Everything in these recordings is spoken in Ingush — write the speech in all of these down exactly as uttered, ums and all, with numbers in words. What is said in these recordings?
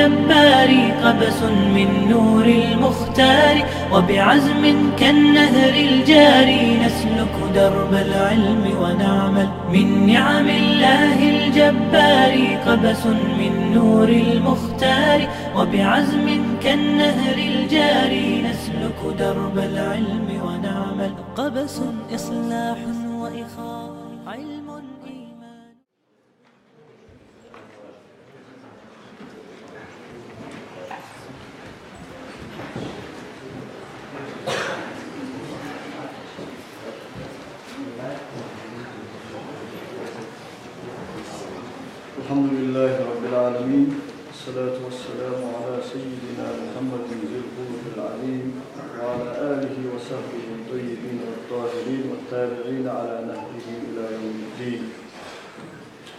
الجبار، قبس من نور المختار، وبعزم كالنهر الجاري نسلك درب العلم ونعمل. من نعم الله الجبار قبس من نور المختار، وبعزم كالنهر الجاري نسلك درب العلم ونعمل. قبس إصلاح وإخاء، علم إيمان. الحمد لله رب العالمين، والصلاة والسلام على سيدنا محمد ذي الخلق العظيم، وعلى آله وصحبه الطيبين الطاهرين والتابعين على نهجه إلى يوم الدين.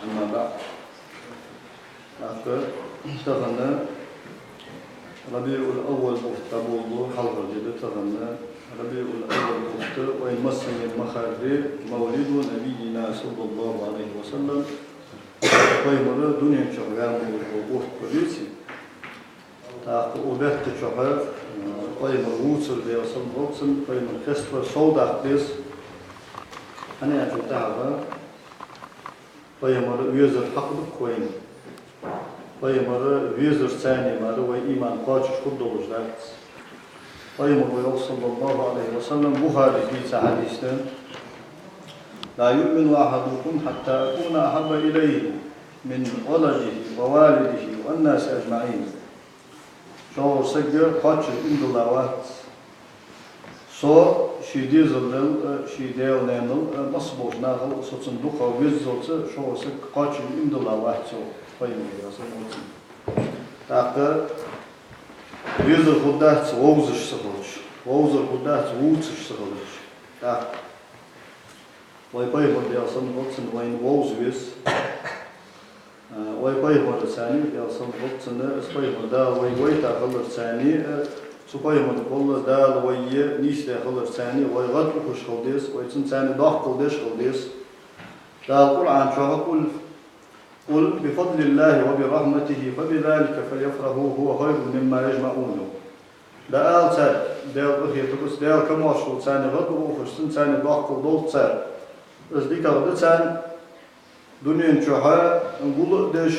أما بعد. ТӀаккха тахан РабиӀул-аввал бутт дӀаболалу, хьалхара ди да тахан. РабиӀул-аввал бутт вайна массанена ма харра мавлиду набиййина саллаллахӀу Ӏалайхи ва саллам, пайхамар дунен чу ваьнна волаш вола бутт ба вайцига. ТӀаккха укх бетта чухь, э, пайхамар вувцар, Даьла салам хилда цунна, пайхамар хеставар совдаккха деза. ХӀана аьлча тӀехьагӀа пайхамар везар хьакъ да-кх вайна. Пайхамар везарца мара вай иман кхоачаш хургдолаш дац. Пайхамара йоах, саллаллахӀу Ӏалайхи ва саллам, Бухарис дийца хьадис да: لا يؤمن أحدكم حتى أكون أحب إليه من ولده ووالده والناس أجمعين. Шугара саг кхоачаш иман дилла вац, со ший дезалал а, ший даьла-наьнал а, масса болча нахал а со цунна дукхагӀа веззалца, шугара саг кхоачаш иман дилла вац, йоах пайхамара, Даьла салам хилда цунна. ТӀаккха везар хургдац вовзаш ца хилча, вовзар хургдац вувцаш ца хилча. ТӀаккха вай пайхамар, Даьла салам хилда цунна, вайна вовза веза. А, вай пайхамарца, Даьла салам хилда цунна, из пайхамар Дала вайга вайта хиларца, а, цу пайхамара гӀолла Дала вай нийсдаь хиларца, вай гӀадухаш хила деза, вай цунца доккхал деш хила деза. Дала Къуръан чу: قل، قل بفضل الله وبرحمته فبذلك فليفرحوا هو خير مما يجمعون. Да ала царга, Даьла къахетамца, Даьла камоаршалца гӀадухаш, цунца доккхал долда цар. Из дикагӀа да царна, дунен чухь гул а деш,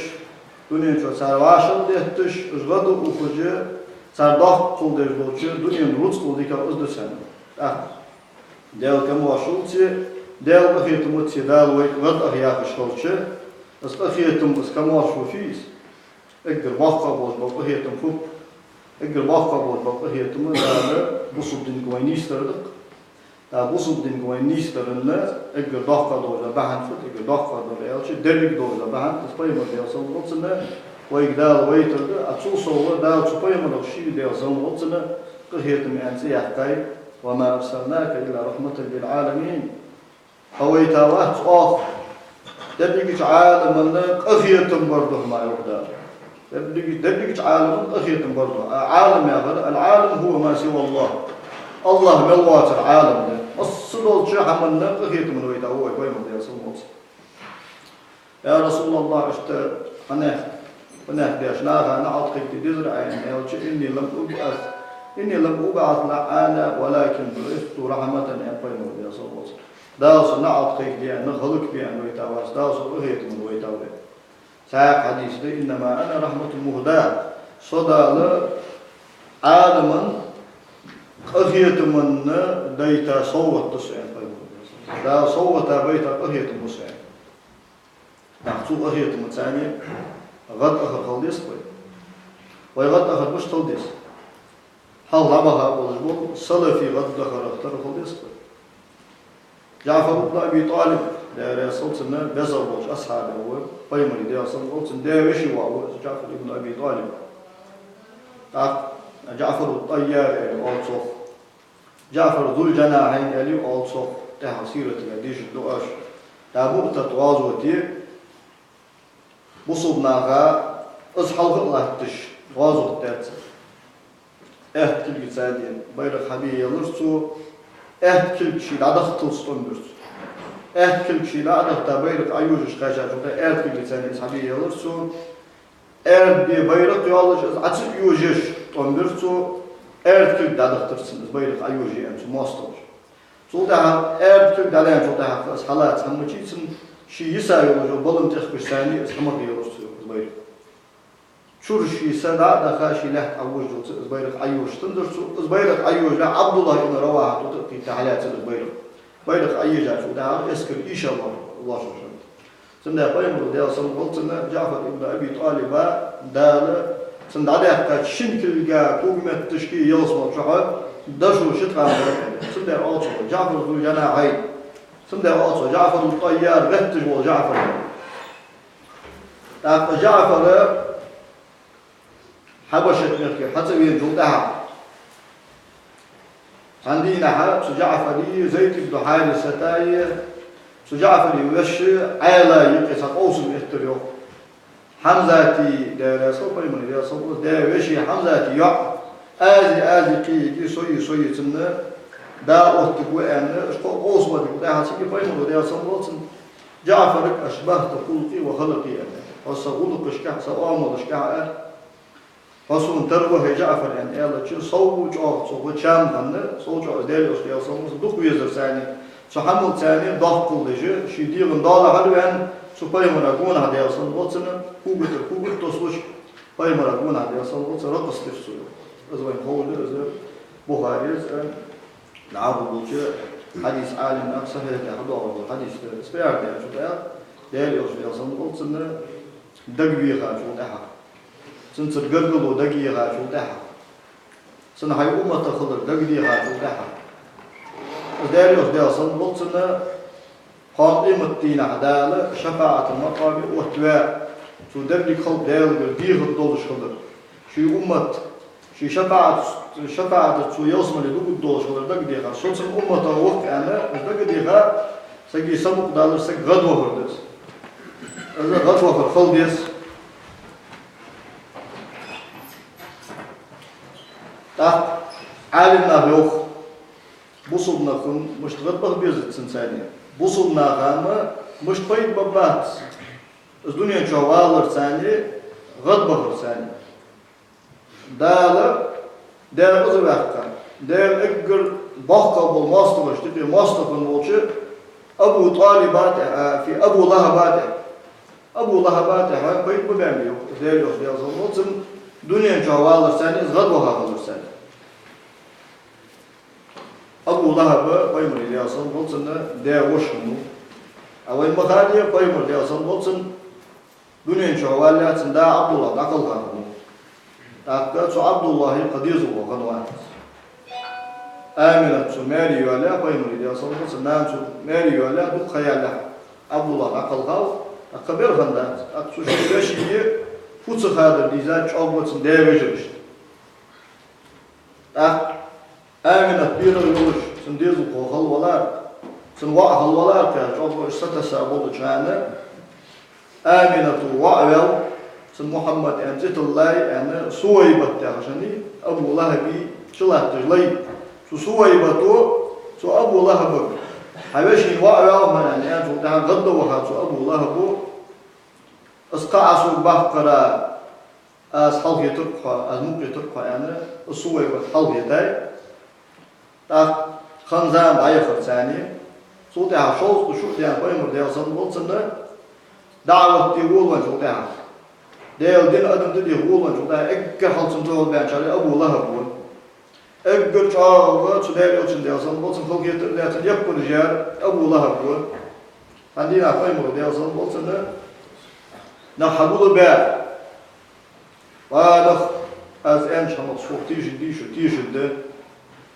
дунен чу цар вӀашагӀ а детташ, уж гӀадухаш, цар доккхал деш долча дунен рузкъал дикагӀа из да царна. ТӀаккха Даьла камоаршалца, Даьла къахетамца Дала вайга гӀадъяха яхаш хилча, из къахетам, из камоаршал фу я из? Эггара боккхагӀа болаш бола къахетам фуд? Эггара боккхагӀа болаш бола къахетам Дала бусалба динга вай нийсдар да-кх. ТӀаккха бусалба динга вай нийсдарал эггара доккхагӀа дола бахьан фуд? Эггара доккхагӀа дола аьлча, деррига дола бахьан, из пайхамар, Даьла салам хилда цунна, вайга Дала вайтар да. А цул совгӀа Дала цу пайхамарах ший, Даьла салам хилда цунна, къахетам аьнна цӀи яьккхай: وما أرسلناك إلا رحمة للعالمين. Хьо вайта вац оаха дерригача Ӏаламашта къахетам бар духьа, ма йоах Дала. Дерригача, дерригача Ӏаламашта къахетам бар духьа. А Ӏалам яхар, العالم هو ما سوى الله. АллахӀ мел воацар Ӏалам да. Масса долча хӀаманна къахетамца вайтав вай пайхамар, Даьла салам хилда цунна. يا رسول الله, иштта хьанех, хьанех деш наха наӀалт кхайкаде дезар Ӏа, аьнна, аьлча: إني لم أبعث، إني لم أبعث لعانا ولكن بعثت رحمة, аьннад пайхамара, Даьла салам хилда цунна. Дала со наӀалт кхайкаде аьнна, хӀалакбе аьнна вайтавац, Дала со къахетамца вайтав. Цхьаькха хьадис да: إنما أنا رحمة مهداة. Со Дала Ӏаламашта къахетамца дайта совгӀат да со, аьннад пайхамара. Дала совгӀата байта къахетам ба со, аьннад. ТӀаккха цу къахетамца гӀадахар хила деза-кх вай. Вай гӀадахар мишта хила деза? Хьалха дӀабаха болаш бола салафий гӀадахарах тара хила деза-кх вай. ДжаӀфар ибн Аби ТӀалиб, Даьла раьза хилва цунна, безагӀа волча асхьабех ва, пайхамара, Даьла салам хилда цунна, даь-веший воӀ ва из ДжаӀфар ибн Аби ТӀалиб. ТӀаккха ДжаӀфар ат-ТӀайяр аьле оал цох. ДжаӀфар Зул-Джанахьайн аьле оал цох, тӀехьа сиратага дийшад оаш. ТӀаккха Муътат гӀазоте бусалба наха из хьалха а латташ гӀазот даьд цар. Аьтта кулгаца царна байракх хьабе елар цо, аьтта кулг ший дӀадахийталца тӀом бир цо. Аьтта кулг ший дӀа а дахийта, байракх Ӏойожаш кхаьчачул тӀехьагӀа аьрда кулгаца царна из хьабе елар цо. Аьрда бе байракх йоаллаш, из Ӏа ца йожаеш, тӀом бир цо, аьрда кулг дӀадахийтар цунна, из байракх Ӏойожае аьнна, цу моастагӀаша. Цул тӀехьагӀа аьрда кулг дӀадаьнначул тӀехьагӀа из хьалаца хӀама мичай цунна, ший йиса йолаш йола балам тӀехкаш санна, из хьамах елар цо, из байракх. Чура ший са дӀа а даха, ший лаьтта Ӏовожаш йолча, из байракх Ӏойожаш тӀандар цо, из байракх Ӏойожаш Ӏабдуллахь ибн Равахьа тӀа а кхийтта хьалаьцар из байракх. Байракх Ӏойожачул тӀехьагӀа эскар ийша лош-, лошаш хиннад. Цудухьа пайхамара, Даьла салам хилда цунна, ДжаӀфар ибн Аби ТӀалиба Дала цунна дӀадаьккхача шин кулга, когаметта ши ялсмала чухьа дошо ши ткъам дар. Цудухьа оал цох: «ДжаӀфар зу жанахьайн». Цудухьа оал цох: «ДжаӀфар ат-ТӀайяр, гӀетташ вола ДжаӀфар». ТӀаккха ДжаӀфар Хьабашат мехкара хьацӀавеначул тӀехьагӀа, цхьан дийнахьа цу ДжаӀфари, Зайд ибн Хьарисатаи, цу ДжаӀфара веший Ӏаьлаи юкъе цхьа къовсам эттар йоах. Хьамзата, Даьла раьза хилва пайхамара, Даьла салам хилда цунна, даь-веший Хьамзата йоӀ, аз, аз кхийги, со, со цунна да оттаргва аьнна, уж кхоъ къовсам дергда хьа цига. Пайхамара, Даьла салам хилда цунна, ДжаӀфарага: «أشبهت خلقي وخلقي», аьнна. Хьо са гӀулакхашкахьа, са оамалашкахьа а хьо сона тара ва, хӀай ДжаӀфар, аьнна аьлча, сов чӀоагӀа цо гӀо чам хинна, сов чӀоагӀа, Даьла Элча, Даьла салам хилда цунна, дукха везар цунна, цу хьамалца доккхал деш, ший дегӀа доалахьара ваьнна, цу пайхамара гонахьа, Даьла салам хилда цунна, кога тӀара кога тосалуш, пайхамара гонахьа, Даьла салам хилда цунна, ракъаца дир цо. Из вайна ховш да, из Бухарес а, дӀахо болча хьадиса Ӏалимнаха сахьихь яхаш доагӀаш дола хьадис да. Из фу яхар да аьлча, Даьла Элча, Даьла салам хилда цунна, дагавехачул тӀехьагӀа, цунцара гаргало дагайехачул тӀехьагӀа, цунна хьай умматах хилар дагадехачул тӀехьагӀа, из Даьла Элча, Даьла салам хилда цунна, кхоана къематдийнахьа Дала шафаӀата макъаме оттаве, цо деррига халкъ Даьлагара дехаргдолаш хилар, ший уммат ший шафаӀат, шафаӀатаца цо ялсмале дугаргдолаш хилар дагадехар. Со цун умматах ва-кх аьнна, из дагадеха, сага самукъадалар, саг гӀадвахар да из. Из гӀадвахар хила деза. ТӀаккха Ӏалимнаха йоах, бусалба нах мишта гӀадбаха беза цунца, бусалба наха-м мишта пайда баргбац из дунен чу валарца гӀадбахарца. Дала, Даьла къиза ваьккха, Даьла эггара боккхагӀа бола моастагӀашта юкъе моастагӀа хинна волча Абу ТӀалиба тӀехьа, а, фи, Абу ЛахӀаба тӀехьа. Абу ЛахӀаба тӀехьа пайда ма баьннаб, йоах, Даьла Элча, Даьла салам хилда цунна, дунен чу валарца из гӀадваха хиларца. Абу ЛахӀаб пайхамара, Даьла салам хилда цунна, даь-воша хиннав. А вайна ма хаде, пайхамар, Даьла салам хилда цунна, дунен чу валлалца цун да Ӏабдуллахь дӀакхалха хиннав. ТӀаккха цу Ӏабдуллахьа кхы дезалхо хиннавац. Аминат цо маьре йоалаяь, пайхамара, Даьла салам хилда цунна, нана цо маьре йоалаяь, дукха ха яьлча, Ӏабдуллахь дӀакхалхав, тӀаккха бер хиннадац. ТӀаккха цу ший вешийга фу ца хадар дийзад чӀоагӀа цун даь-вежарашта. ТӀаккха Аминат берах йолаш, цун дезалхо хила валар, цун воӀ хила валар, кхы чӀоагӀа уж сатесса болча хана, Амината воӀ ваьв, цунна Мухьаммад аьнна цӀи тиллай аьнна, Сувайбат яхаш хиннай, Абу ЛахӀаба чулатташ лай. Цу Сувайбата цу Абу ЛахӀабага: «Хьа вешийна воӀ ваьв хьона», аьнна аьлча, тӀаккха гӀадваха цу Абу ЛахӀаба: «Аз кхы Ӏа сога баккхара, аз хьалхетаргва хьо, аз мукъа етаргва хьо», аьнна, Сувайбат хьалхетай. ТӀаккха хинна зама дӀаяхар царна. Цул тӀехьагӀа шовзткъа шу а даьнна, пайхамар, Даьла салам хилда цунна, даӀват де волавенначул тӀехьагӀа, Даьла дина адам тӀадеха волавенначул тӀехьагӀа, эггара хьалха цунна духьал баьннар Абу ЛахӀаб ва. Эггара чӀоагӀа цу Даьла Элчанна, Даьла салам хилда цунна, халахетар даь, цунна яппараш яьр Абу ЛахӀаб ва. Цхьан дийнахьа пайхамара, Даьла салам хилда цунна, нах хьагулбаь: «Ва нах, аз аьннача хӀамах сох тешаргдий шо, тешаргда.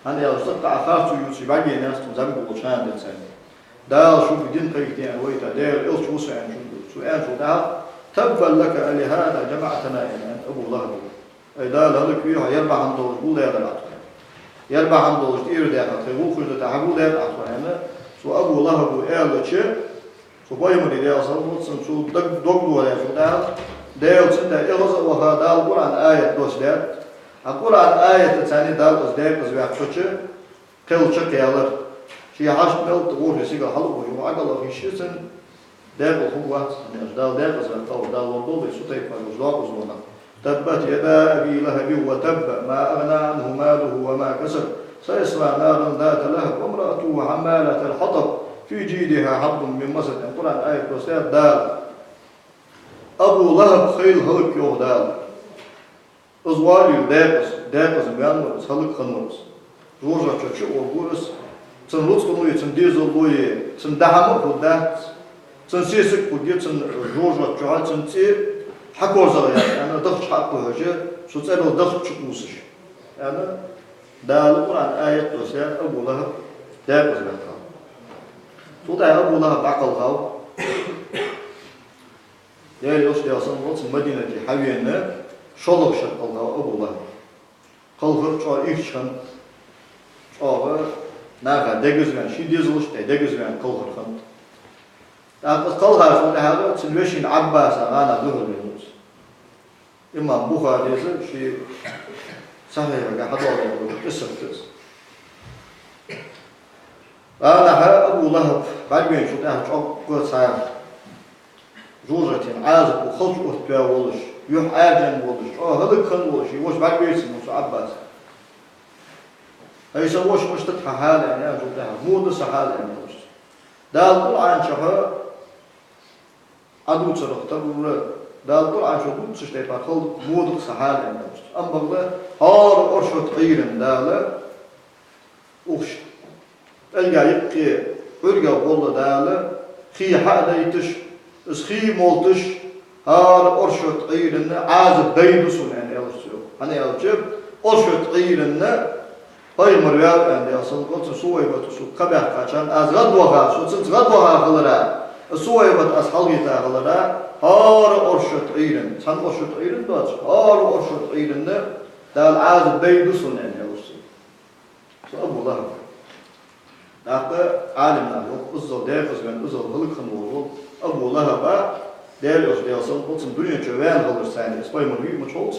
ХӀана аьлча, цкъа а харцо ювцаш бӀаргаяйнаяц тхона зӀамига волча хана денз. Дала шуга дин кхайкаде аьнна вайта Даьла Элча ва со», аьнна, цо аьнначул тӀехьагӀа: «تبا لك ألهذا جمعتنا», аьнна, аьннад Абу ЛахӀаба. «Ай, Дала хӀалакве хьо, ер бахьан долаш гулдаьлар Ӏа тхо. Ер бахьан долаш тӀера даьха тхоай гӀулакхаш дита хьагулдаьлар Ӏа тхо», аьнна, цу Абу ЛахӀаба аьлча, цу пайхамара, Даьла салам хилда цунна, цо дог, дог дохадаьчул тӀехьагӀа, Даьла цунна тӀа эгӀаз а ваха, Дала Къуръан аят доссадаьд. А Къуръан аятаца Дала из даь къиза ваьккхача, кхел чакхъяьлар. Ший хьашт мел тӀа вохе сигала хьалуш, юха Ӏокхалхаш йиш яц цун, Декъала хургвац, хӀана аьлча Дала декъаза ваьккхав, Дала лорадолда вай цу тайпара уж доакъазлонах. تبت يدا أبي لهب وتب، ما أغنى عنه ماله وما كسب، سيصلى نارا ذات لهب، وامرأته حمالة الحطب، في جيدها حبل من مسد. Къуръан аят доссадаьд Дала. Абу ЛахӀаб хийла хӀалакйоах Дала. Из валийла декъаза, декъаза ваьнна ва из, хӀалак хинна ва из. ЖожагӀате чу а воагӀа из. Цун рузкъано а, цун дезало а, цун даа хӀама а хургдац. Цун сесаг хургья, цун жожагӀате чухьа цун цӀи хьакозагӀа яц, аьнна, дахча хьакхухьаш, цу цӀерал дахча чукхувсаш, аьнна, Дала Къуръан аят доссадаьд Абу ЛахӀаб декъаза ваьккхав. Цул тӀехьагӀа Абу ЛахӀаб дӀакхелхав. Даьла Элча, Даьла салам хилда цунна, Мадинате хьавена, шоллагӀа шера кхелхав Абу ЛахӀаб. Кхалхар чӀоагӀа ийрча хиннад, чӀоагӀа наха дегаза ваьнна, ший дезалашта дегаза ваьнна кхалхар хиннад. ТӀаккха из кхелхачул тӀехьагӀа цун вешийна Ӏаббаса гӀанахьа духьалвенав из. Имам Бухарийс ший Сахьихьага хьадоаладаь дола къиссат да из. ГӀанахьа Абу ЛахӀаб бӀаргавайначул тӀехьагӀа чӀоагӀа цхьа жожагӀатен Ӏазапо халча оттаваь волаш, юхь Ӏаьржа волаш, чӀоагӀа хӀалак хинна волаш, из воша бӀаргавайра цунна цу Ӏаббаса. «ХӀай са воша, мишта да хьа хьал?» — аьнна, аьлчул тӀехьагӀа, «Во да са хьал», — аьнна, йоах цо. Дала Къуръан чухьа Ӏодувцарах тара, Дала Къуръан чу дувцача тайпара хилда, во да са хьал, аьнна, йоах цо. Амма бакъда хӀара оршот Ӏуйранна Дала укх пӀелга юкъе Ӏуйргах гӀолла Дала хий хьа а дайташ, из хий молташ, хӀара оршот Ӏуйранна Ӏазап дайду сона, аьнна, аьлар цо. ХӀана аьлча, оршот Ӏуйранна пайхамар ваьв, аьнна, Даьла салам хилда цунна, Сувайбата сога кхаъ баьккхача хана, аз гӀадваха, со цунца гӀадваха хилара, Сувайбат аз хьалвита хилара, хӀара оршот Ӏуйранна, цхьан оршот Ӏуйранна доацаш, хӀара оршот Ӏуйранна Дала Ӏазап дайду сона, аьнна, аьлар цо. Цу Абу ЛахӀаб. ТӀаккха Ӏалимнаха йоах, иззал декъаза ваьнна, иззал хӀалак хинна волаш вола Абу ЛахӀаб, Даьла Элча, Даьла салам хилда цунна, дунен чу ваьнна хиларца, из пайхамар вий а ма ховш,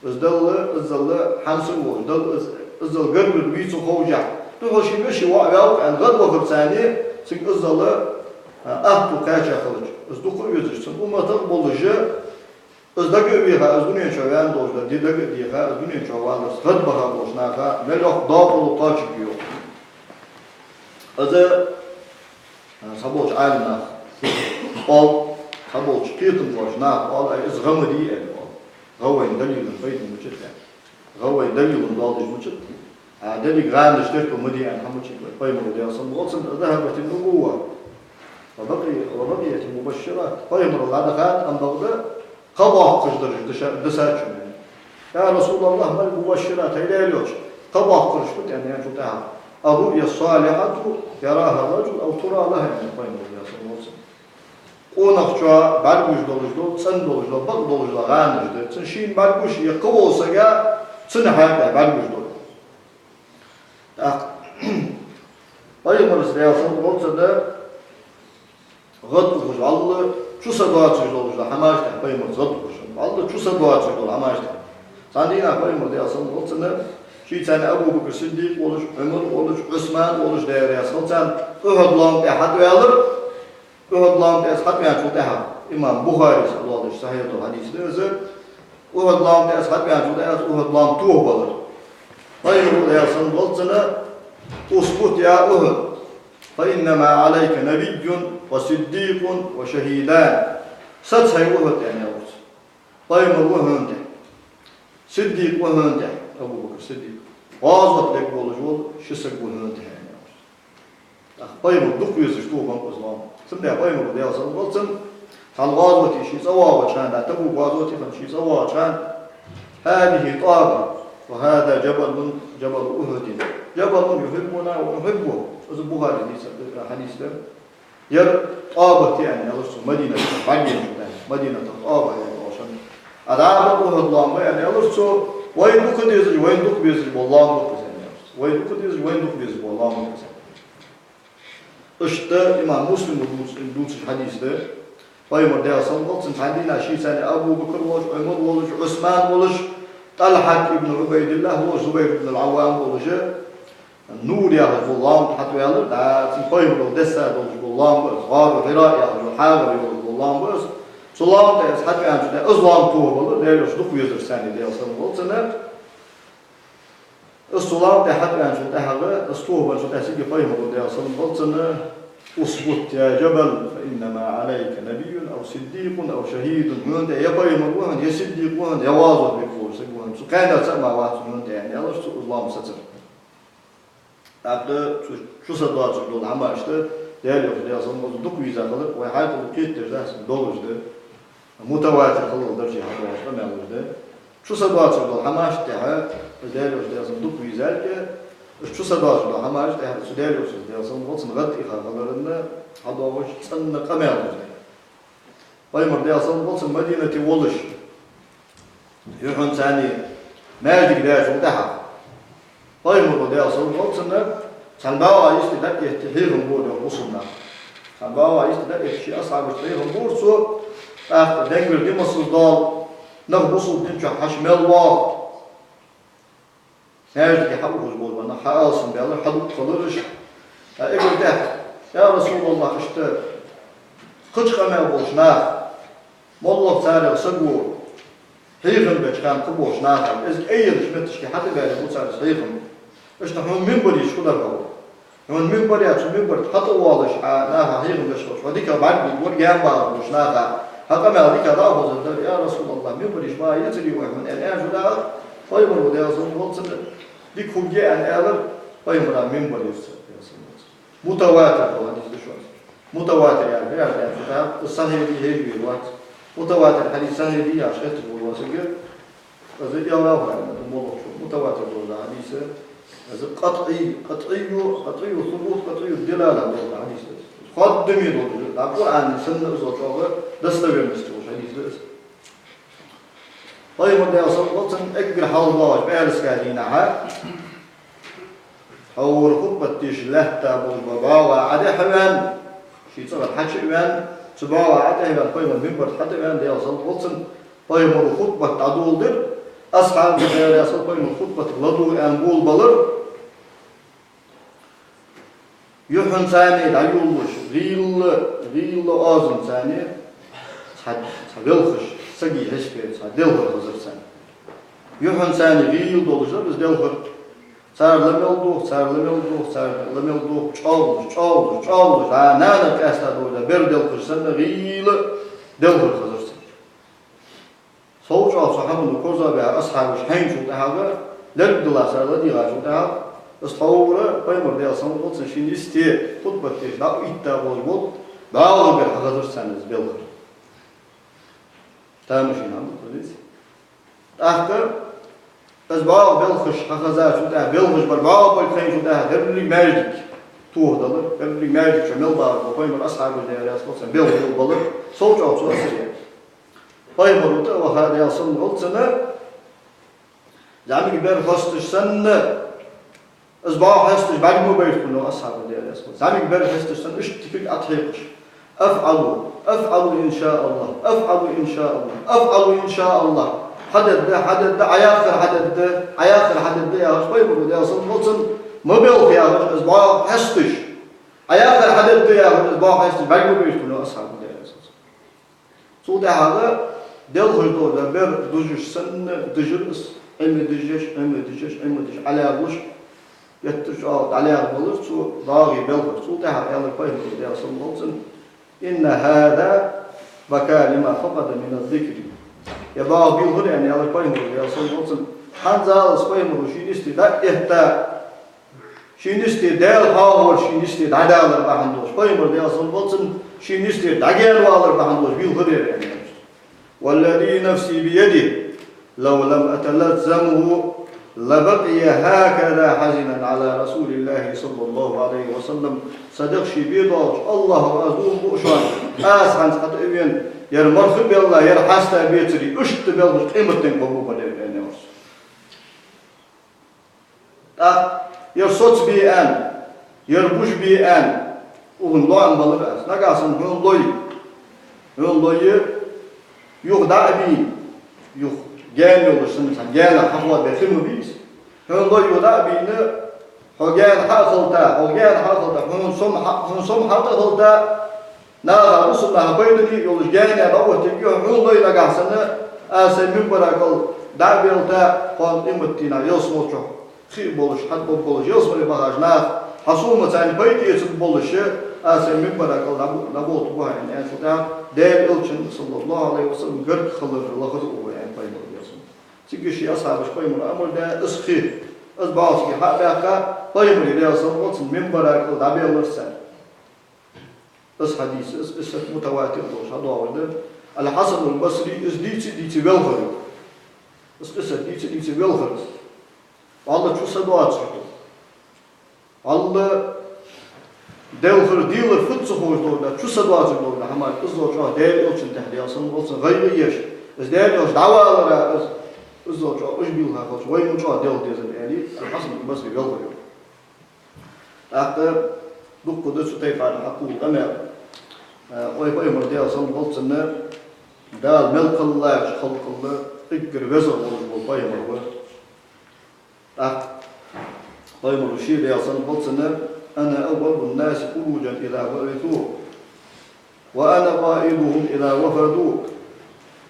из Далла, иззал хьамсара волаш, Далла из, иззал гаргара вий ца ховшехь, духхьал ший веший воӀ ваьв-кх аьнна гӀадвахарца, цига иззал, а, атто кхаьча хилча, из дукха а везаш, цун умматах а болаш, из дага а веха, из дунен чу ваьнна долаш дар ди дага а деха, из дунен чу валарца гӀадбаха болча наха мел йоккха докъал кхоачаргья, йоах. Из, а, цхьаболча Ӏалимнаха оал, цхьаболча кхетам болча наха оал, ай, из гӀа ма дий, аьнна, оал. ГӀа вайна далилан пайда мичад, аьнна. ГӀа вай далилан доаладеш мичад. А деррига гӀанаш терко ма дий аьнна хӀама мичад вай. Пайхамара, Даьла салам хилда цунна, ذهبت النبوة وبقي، وبقيت المبشرات. Пайхамарал дӀадахад, амма бакъда кхаъ боаккхаш дараш дисача, дисача. يا رسول الله، ما المبشرات؟ ХӀай Даьла Элча, кхаъ боаккхараш фуд, аьнна, аьнначул тӀехьагӀа, الرؤيا الصالحة يراها الرجل أو ترى له, аьннад пайхамара, Даьла салам хилда цунна. Къонахчоа бӀаргагуш долаш дола, цӀена долаш дола, бакъ долаш дола гӀанаш да. Цунна шийна бӀаргагуш, е кхыволча сага, цунна хьакъехьа бӀаргагуш дола. ТӀаккха пайхамарца, Даьла салам хилда цунна, гӀад ухаш, валлахӀи, чу са доацаш долаш дола хӀамаш тӀехьа пайхамарца гӀад ухаш, валлахӀи, чу са доацаш дола хӀамаш тӀехьа. Цхьан дийнахьа пайхамар, Даьла салам хилда цунна, шийца цхьана Абу Бакр Сиддикъ волаш, Ӏумар волаш, Ӏусман волаш, Даьла раьза хилва царна, Ухьуд лоам тӀа хьатӀаваьлар. Ухьуд лоам тӀа из хьатӀаваьнначул тӀехьагӀа, имам Бухарийс хьадоаладеш сахьихь дола хьадис да из, Ухьуд лоам тӀа из хьатӀаваьнначул тӀехьагӀа, из Ухьуд лоам тохабелар. Пайхамара, Даьла салам хилда цунна: اثبت يا أحد، فإنما عليك نبي وصديق وشهيدان. Саца, хӀай Ухьуд, аьнна, аьлар цо. Пайхамар ва хьона тӀехьа. Сиддикъ ва хьона тӀехьа, Абу Бакр Сиддикъ. ГӀазот лергволаш вола ши саг ва хьона тӀехьа, аьнна, аьлар цо. ТӀаккха пайхамар дукха везаш тохабеннаб из лоам. Цудухьа пайхамара, Даьла салам хилда цунна, цхьан гӀазоте ше цӀавоагӀача хана, Табук гӀазоте хана ше цӀавоагӀача хана: هذه طابة وهذا جبل، جبل أحد، جبل يحبنا ونحبه. Из Бухарийс дийца хьадис да. Ер ТӀоба я, аьнна, аьлар цо, Мадинатах бӀаргагуш да, Мадинатах ТӀоба я оалаш. А дӀахо Ухьуд лоам я, аьнна, аьлар цо, вайна дукха дезаш, вайна дукха безаш бола лоам да из, аьнна, аьлар цо. Вайна дукха дезаш, вайна дукха безаш бола лоам да из. Иштта имам Муслима дувц-, дувцаш хьадис да. Пайхамар, Даьла салам хилда цунна, цхьан дийнахьа шийца цхьана Абу Бакр волаш, Ӏумар волаш, Ӏусман волаш, ТӀалхьат ибн Ӏубайдиллахь волаш, Зубайр ибн ал-Ӏаввам волаш, Нур яхаш бола лоам тӀа хьатӀаваьлар, да, цу пайхамара десса долаш бола лоам ба из, ГӀору Хьира яхаш йола хьагӀар йолаш бола лоам ба из. Цу лоам тӀа из хьатӀаваьнначул тӀехьа, из лоам тоха балар, Даьла Элча дукха везар царна, Даьла салам хилда цунна. Из цу лоам тӀа хьатӀаваьнначул тӀехьагӀа, из тоха баьнначул тӀехьа цига пайхамара, Даьла салам хилда цунна: «اثبت يا جبل فإنما عليك نبي أو صديق أو شهيد». Хьона тӀа я пайхамар ва хьона, я сиддикъ ва хьона, я вазот бе волаш саг ва хьона. Цу кхаьннех цаӀ мара вац хьона тӀа, аьнна, аьлар цо из лоам сецар. ТӀаккха цу чу са доацаш дола хӀамаш да, Даьла Элча, Даьла салам хилда цунна, дукха веза хилар, вай хьаькъало кхетадеш дац, долаш да. Мутаватир хилара дарже хьадоагӀаш къамаьлаш да. Чу са доацаш дола хӀамашта тӀехьа, Даьла Элча, Даьла салам хилда цунна, дукха везалга, чу са доацаш дола хӀамашта тӀехьа, цу Даьла Элча, Даьла салам хилда цунна, гӀадъяха хиларах хьадоагӀаш цӀена къамаьлаш да. Пайхамар, Даьла салам хилда цунна, Мадинате волаш, юххьанца маьждиг даьчул тӀехьагӀа, пайхамара, Даьла салам хилда цунна, цхьан бӀоагӀа йисте дӀаэтта хьехам бора бусалба наха. Цхьан бӀоагӀа йисте дӀаэтта ший асхьабашта хьехам бора цо, тӀаккха денгара ди массаза доал, нах бусалба дина чу хьаьша мел воагӀа. Маьждиге хьаухаш бола нах хьаалсамбаьлар, хьадукха хилар уж. ТӀаккха эггара тӀехьа: «Я РасулаллахӀ, иштта кхыча къамаьл болча наха, моллагӀа царех саго хьехам беча хана кхы болча наха, из айдеш метташка хьатӀабаьле ба цар из хьехам. Иштта хьона минбар йича хургдар хьона. Хьона минбар яц, цу минбар тӀа хьатӀавоалаш, хьа наха хьехам беш хилча, хьо дикагӀа бӀаргагургдар, гаьна багӀаргболча наха, хьа къамаьл дикагӀа дӀахозаргдар». «Я РасулаллахӀ, минбар йича бакъахьа яцарий вай хьона?» — аьнна, аьнна, жудаах, пайхамара, Даьла салам хилда цунна, дика хургья аьнна аьлар, пайхамара минбар йир цар, Даьла салам хилда цунна. Мутаватир дола хьадис да шоана. Мутаватир яхар фу яхар да аьлча, из сахьихь дий, хӀай вий вац. Мутаватир хьадис сахьихь дий яхаш хеташ вола саг, из ялавхар, моллагӀчо мутаватир дола хьадис, из къатӀий, къатӀийю, къатӀийю субут, къатӀийю дилала дола хьадис да из. Хоадаме дола, да, Къуръана санна из чӀоагӀа достоверность йолаш хьадис да из. Пайхамар, Даьла салам хилда цунна, эггара хьалха доагӀача пӀаьраска дийнахьа, тхьовра хутбат деш лаьтта болаш бола бӀоагӀа Ӏодехьаваьнна, ший цӀагӀара хьачу а ваьнна, цу бӀоагӀа Ӏодехьаваьнна, пайхамар минбар тӀа хьатӀаваьнна, Даьла салам хилда цунна, пайхамара хутбат дӀадоладир. Асхьабаша, Даьла раьза хилва царна, пайхамара хутбатага ладувгӀа аьнна болабалар. Юххьанца дӀайолалуш, гӀийла, гӀийла оазонца цхьа, цхьа велхаш, сага хьисапе цхьа делхар хазар царна. Юххьанца гӀийла долаш дар из делхар. Цар ла мел дух, цар ла мел дух, цар ла мел дух, чӀоагӀлуш, чӀоагӀлуш, чӀоагӀлуш, а, нана къаьста долаш да, бер делхаш санна, гӀийла делхар хазар царна. Сов чӀоагӀа цу хӀамано корзагӀбаьха асхьабаш хьайначул тӀехьагӀа, лергдала цар ладийгӀачул тӀехьагӀа, из тхьовра пайхамар, Даьла салам хилда цунна, шийна йисте хутбат деш дӀа а итта болаш бола бӀоагӀа бер хьахазар царна из белхар. Тамашийна хӀама да, хоза деций? ТӀаккха из бӀоагӀа белхаш хьахазачул тӀехьагӀа, белхаш бар бӀоагӀа болга хайначул тӀехьагӀа, деррига маьждиг тохадалар, деррига маьждига чу мел багӀаш бола пайхамара асхьабаш, Даьла раьза хилва царна, белхаш йолабалар, сов чӀоагӀа цу асар яр. Пайхамара тӀа а ваха, Даьла салам хилда цунна, зӀамига бер хьесташ санна, из бӀоагӀа хьесташ бӀарг ма байра хьона асхьабаш, Даьла раьза хилва царна. ЗӀамига бер хьесташ санна, иштта тӀехьа Ӏотехкаш: «أفعل، أفعل إن شاء الله، أفعل إن شاء الله، أفعل إن شاء الله». Хьадергда, хьадергда, Ӏояхар хьадергда, Ӏояхар хьадергда яхаш, пайхамара, Даьла салам хилда цунна, ма белха яхаш, из бӀоагӀа хьесташ, Ӏояхар хьадергда яхаш, из бӀоагӀа хьесташ бӀарг ма байра хьона асхьабаш, Даьла раьза хилва царна. Цул тӀехьагӀа делхаш дола бер дужаш санна дижар из, Ӏимадижаш, Ӏимадижаш, Ӏимадижаш, ӀолаьгӀаш, геттара чӀоагӀа дӀалаьгӀа балар цу бӀоагӀий белхар. Цул тӀехьагӀа аьлар пайхамара, Даьла салам хилда цунна: «إن هذا بكى لما فقد من الذكر». Ер бӀоагӀа бийлхар, аьнна, аьлар пайхамара, Даьла салам хилда цунна, хӀанзалца пайхамара шийна йисте дӀа а этта, шийна йисте Даьла хьоахавар шийна йисте дӀадалар бахьан долаш, пайхамар, Даьла салам хилда цунна, шийна йисте дӀагаьнавалар бахьан долаш бийлхар ер, аьнна. «والذي نفسي بيده لو لم أتلثمه لبقي هكذا حزنا على رسول الله صلى الله عليه وسلم». Са дегӀ ший бе доагӀача АллахӀага аз дув буъ шоана, аз хӀанз хьатӀа а вена, ер марха а белла, ер хьаста а бецаре, иштта белхаш къематденга хургба ер, аьнна, аьлар цо. ТӀаккха ер соцабе аьнна, ер бужабе аьнна, укхунна лоам балар аз. Нагахьа санна хьона лой, хьона лой юха дӀа а бийна, юха гаьна йолаш санна, цхьан гаьнах хьахоадабе хи ма бий из. Хьона лой юха дӀа а бийна, Хьо гаьна хьа а хилийта, хьо гаьна хьа а хилийта, хьона сом хьа-, хьона сом хьа а хилийта, наха, бусалба наха пайдане йолаш гаьна дӀаоттаргья хьо, хьона лой нагахьа санна, аз сай минбара кӀал дӀа а белийта, кхоана къематдийнахьа ялсмала чу хи болаш, хьатӀабаргболаш, ялсмале бахача наха хьа сом царна пайда эцаргболаш, аз сай минбара кӀал дӀабу-, дӀаболабергба хьо, аьнна, аьнначул тӀехьагӀа, Даьла Элчан, саллаллахӀу ӀалайхӀи ва саллам, гарга хилар лаха да укхо, аьнна, пайхамара, Даьла салам хилда цунна. Цига ший асхьабаша пайхамара амар даь, из хи, из бӀоагӀа цига хьабаьккха, пайхамара, Даьла салам хилда цунна, минбара кӀал дӀабелар цар. Из хьадис, из къиссат мутаватир долаш хьадоагӀаш да. Аль-Хьасанул Басри из дийца, дийца велхар из. Из къиссат дийца, дийца велхар из. ВаллахӀи, чу са доацаш да. ВаллахӀи, делхар, дилар фуд ца ховш долаш да, чу са доацаш долаш да хӀама, иззал чӀоагӀа Даьла Элчан тӀехьа, Даьла салам хилда цунна, гӀайгӀа еш. Из Даьла Элча дӀавалара из, иззал чӀоагӀа уж белха хилча, вай ма чӀоагӀа делха дезар, аьнна, Аль-Хьасанул Басри велхар из. ТӀаккха дукха да цу тайпара хьакхувла къамаьл. Э, вай пайхамар, Даьла салам хилда цунна, Дала мел кхеллача халкъал эггара везагӀа волаш вола пайхамар ва. ТӀаккха пайхамара ше, Даьла салам хилда цунна: «أنا أول الناس خروجا إذا بعثوا». «وأنا قائدهم إذا وفدوا،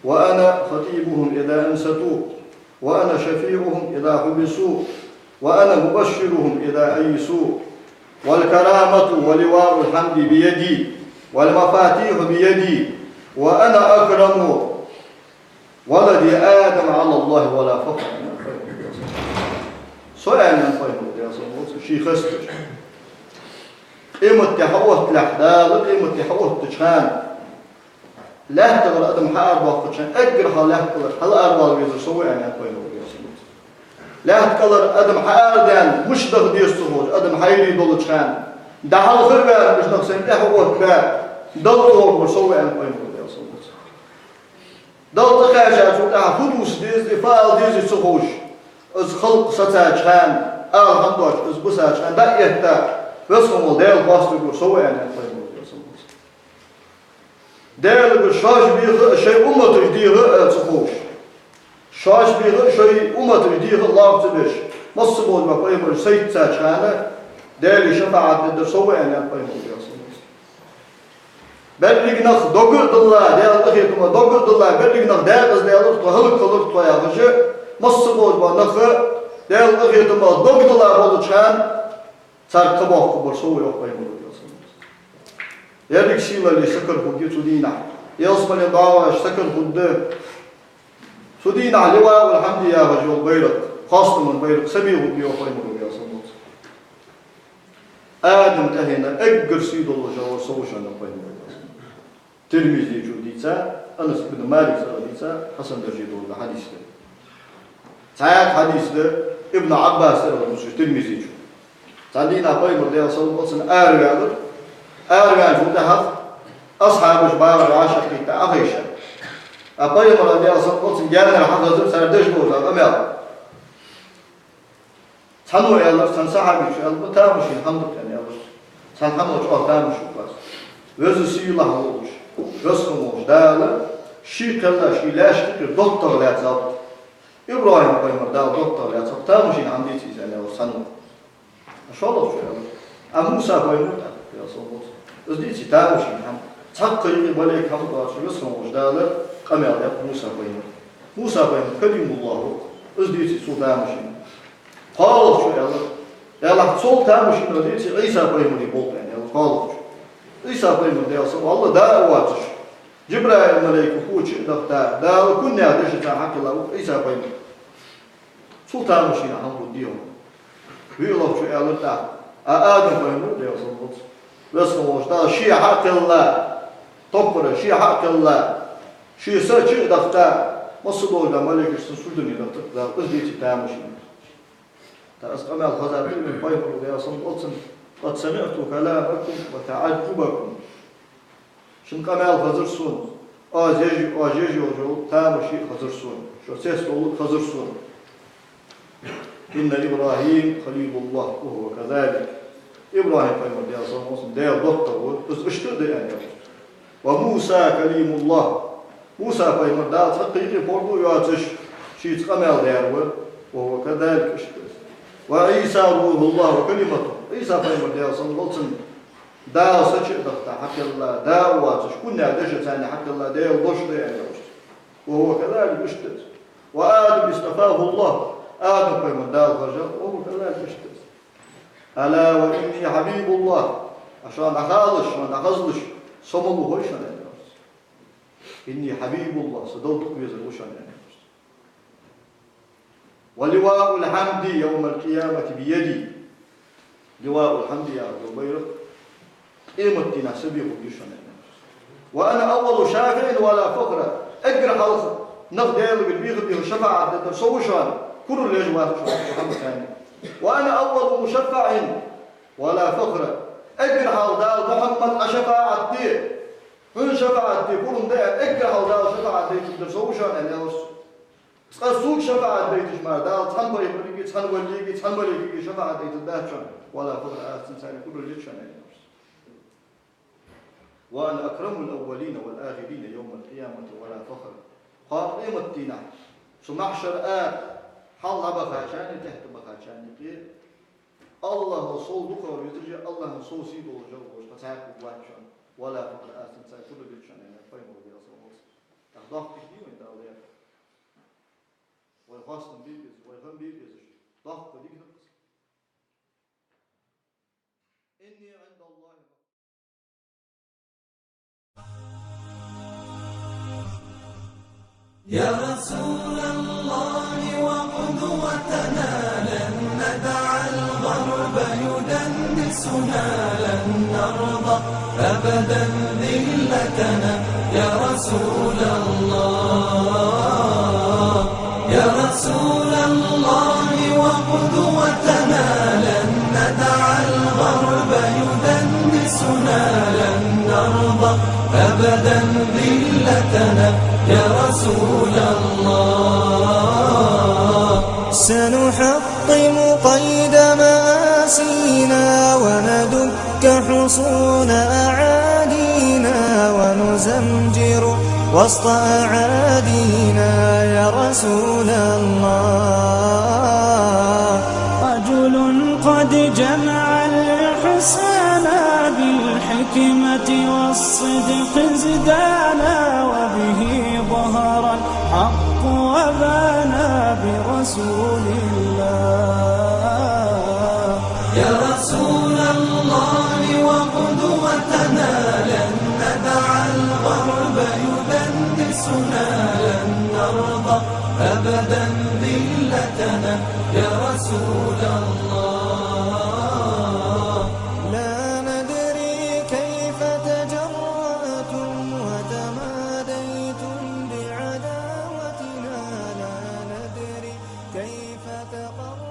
وأنا خطيبهم إذا أنصتوا، وأنا شفيعهم إذا حبسوا، وأنا مبشرهم إذا أيسوا، والكرامة ولواء الحمد بيدي، والمفاتيح بيدي، وأنا أكرم ولد آدم على الله ولا فخر». Со, аьнна, пайхамара, Даьла салам хилда цунна, ше хесташ. Къематди хьаотталехь, Дала къематди хьаоттача хана, лаьтта кӀалара адам хьаарадоаккхача хана, эггара хьалха лаьтта кӀалара хьалааравала везар со ва, аьнна, пайхамара, Даьла салам хилда цунна. Лаьтта кӀалара адам хьаарадаьнна, мишта даха деза ца ховш, адам хьайрий долча хана, дӀахьалха а ваьнна, уж нах сайна тӀехьа оттабаь, Далла тӀагӀоргвар со ва, аьнна, пайхамара, Даьла салам хилда цунна. Далла тӀакхаьчачул тӀехьагӀа фу дувца деза, фу ала деза ца ховш, из халкъ сецача хана, ала хӀама доацаш, из бисача хана дӀа а этта, Веза хинна вола Даьла хоастаргвар со ва, аьнна, пайхамара, Даьла салам хилда цунна. Даьлагара шоаш беха а, шоай умматаш деха а ца ховш, шоаш беха а, шоай умматаш деха а лоархӀа ца беш, масса болча пайхамараш сецача хана, Даьлага шафаӀат дергдар со ва, аьнна, пайхамара, Даьла салам хилда цунна. Берригаш нах дог а дилла, Даьла къахетамах дог а дилла, берригаш нах декъаза даьлар тхо, хӀалакхилар тхо яхаш, масса болча нах Даьла къахетамах дог дилла болча хана, царга кхаъ боаккхаргбар со ва, йоах пайхамара, Даьла салам хилда цунна. Еррига сийлалле сакар хургья цу дийнахьа. Ялсмален доагӀаш сакар хургда. Цу дийнахьа ливаул-хьамди яхаш йола байракх, хоастама байракх сабе хургья, йоах пайхамара, Даьла салам хилда цунна. Адама тӀехьенна эггара сий долаш вар со ва шоана, йоах пайхамара, Даьла салам хилда цунна. Тирмизе чу дийца, Анас ибн Малика цӀерагӀа дийца, хьасан дарже дола хьадис да. Цхьаькха хьадис да, Ибн Ӏаббаса цӀерагӀа дувцаш Тирмизе чу. Цхьан дийнахьа пайхамар, Даьла салам хилда цунна, араваьлар. Араваьнначул тӀехьагӀа асхьабаш багӀар вӀашагӀкхийтта Ӏохайша. А пайхамара, Даьла салам хилда цунна, гаьнара хьахезар цар деш бола къамаьл. Цхьанне аьлар, цхьан сахьабечо аьлар: «Тамашийна хӀама да-кх», — аьнна, аьлар. Цхьан хӀамах чӀоагӀа тамаш ва-кх аз. Веза-сийлахь волча, Веза хинна волча Дала ший кхелла, ший лаьшка юкъера доттагӀа лаьцав. ИбрахӀим-пайхамар Дала доттагӀа лаьцав. Тамашийна хӀама дий-те из, аьнна, аьлар цхьанне. ШоллагӀчо аьлар: «А Муса-пайхамар да-кх, Даьла салам хилда цунна. Из дий-те тамашийна хӀама. Цхьаккха юкъе малейк хӀама доацаш Веза хинна волча Дала къамаьл даьд Муса-пайхамара. Муса-пайхамар Калимуллахь ва-кх. Из дий-те цул тамашийна». КхоалагӀчо аьлар: «Ялахь, цул тамашийна дий-те Ӏийса-пайхамара болх ба», — аьнна, аьлар кхоалагӀчо. Ӏийса-пайхамар, Даьла салам хилда цунна, Аллахь даа а воацаш, Джабраил-малейко кхувча а дахта, Дала куннех дешаца хьакхелла ва-кх Ӏийса-пайхамар. Цул тамашийна хӀама фуд, дий хьона? ВиълагӀчо аьлар тӀаккха: «А Адам-пайхамар, Даьла салам хилда цунна, Веза хинна волча Дала ше хьа а кхелла, топпара ше хьа а кхелла, ший са чу а дахта, масса долча малейкашта суждане дахийтар Дала, из дий-те тамашийна?» ТӀаккха из къамаьл хезача пайхамара, Даьла салам хилда цунна: «قد سمعت كلامكم وتعجبكم». Шун къамаьл хезар сона, оаш еш, оаш еш йола тамашийна хезар сона, шо цецдовлар хезар сона. «إن إبراهيم خليل الله وهو كذلك». ИбрахӀим-пайхамар, Даьла салам хилда цунна, Даьла доттагӀа ва, из иштта а да, аьнна, аьлар. «وموسى كليم الله». Муса-пайхамар Дала цхьаккха юкъе паргӀато йоацаш, шийца къамаьл даьр ва, «وهو كذلك», иштта да из. وعيسى روح الله وكلمته. Ӏийса пайхамар Даьла санна вола, цун Дала сача а дахийташ хьакхелла, да а воацаш, кулгаца дешаца хьакхелла Даьла дош да аьнна. وهو كذلك, иштта да из. وآدم اصطفاه الله. Адам пайхамар Дала хержа, وهو كذلك, иштта да из. ألا وإني حبيب الله. Шоана дӀахалаш, шоана дӀахазалаш, со мала ва хой шоана аьнна. إني حبيب الله, со Далла дукха везар ва шоана аьнна. ولواء الحمد يوم القيامة بيدي. لواء الحمد яхаш дола байракх къематдийнахьа са бехув шоана аьнна. وأنا أول شافع ولا فخر. Эггара хьалха нах Даьлагара бийха-бийха шафаӀат дергдар со ва шоана, курал еш вац шоана, Мухьаммад, аьнна. وأنا أول مشفع ولا فخر. Эггара хьалха Дала Мухьаммад, Ӏа шафаӀат де, хьона шафаӀат де, курал де, эггара хьалха Дала шафаӀат дайтаргдар со ва шоана аьнна, аьлар цо. Цкъа сога шафаӀат дайташ мара Дала цхьан пайхамарга, цхьан валийга, цхьан малейкага шафаӀат дайтаргдац шоана, ولا فخر, аз царна курал еш шоана аьнна. وأنا أكرم الأولين والآخرين يوم القيامة ولا فخر. Кхоана къематдийнахьа, цу махьшара ара хьалха дӀабахачарна, тӀехьа бахачарна юкъе, АллахӀал сов дукхагӀа везаш а, АллахӀан сов сий долаш а волаш, тха цхьаккха вац шоана, ولا فخر, аз царна курал еш шоана аьнна, пайхамар Даьла салам хилда цунна. ТӀаккха доккха дика дий вайна Дала даьр? Вай хоастам бе безаш, вай хам бе безаш, доккха дика да-кх из. إني عند الله. يا رسول الله وقدوتنا، لن ندع الغرب يدنسنا، لن نرضى أبدا ذلتنا. يا رسول الله، يا رسول الله وقدوتنا، لن ندع الغرب يدنسنا، لن نرضى أبدا ذلتنا، يا رسول الله. سنحطم قيد مآسينا وندك حصون أعادينا ونزمجر وسط أعادينا يا رسول الله. رجل قد جمع الإحسان بالحكمة والصدق ازدانا، وبه ظهر الحق وبانا برسول الله. يا رسول الله وقدوتنا، لن ندع الغرب يدنسنا، لن نرضى أبدا ذلتنا، يا رسول الله. لا ندري كيف تجرأتم وتماديتم بعداوتنا، لا ندري كيف تقرأتم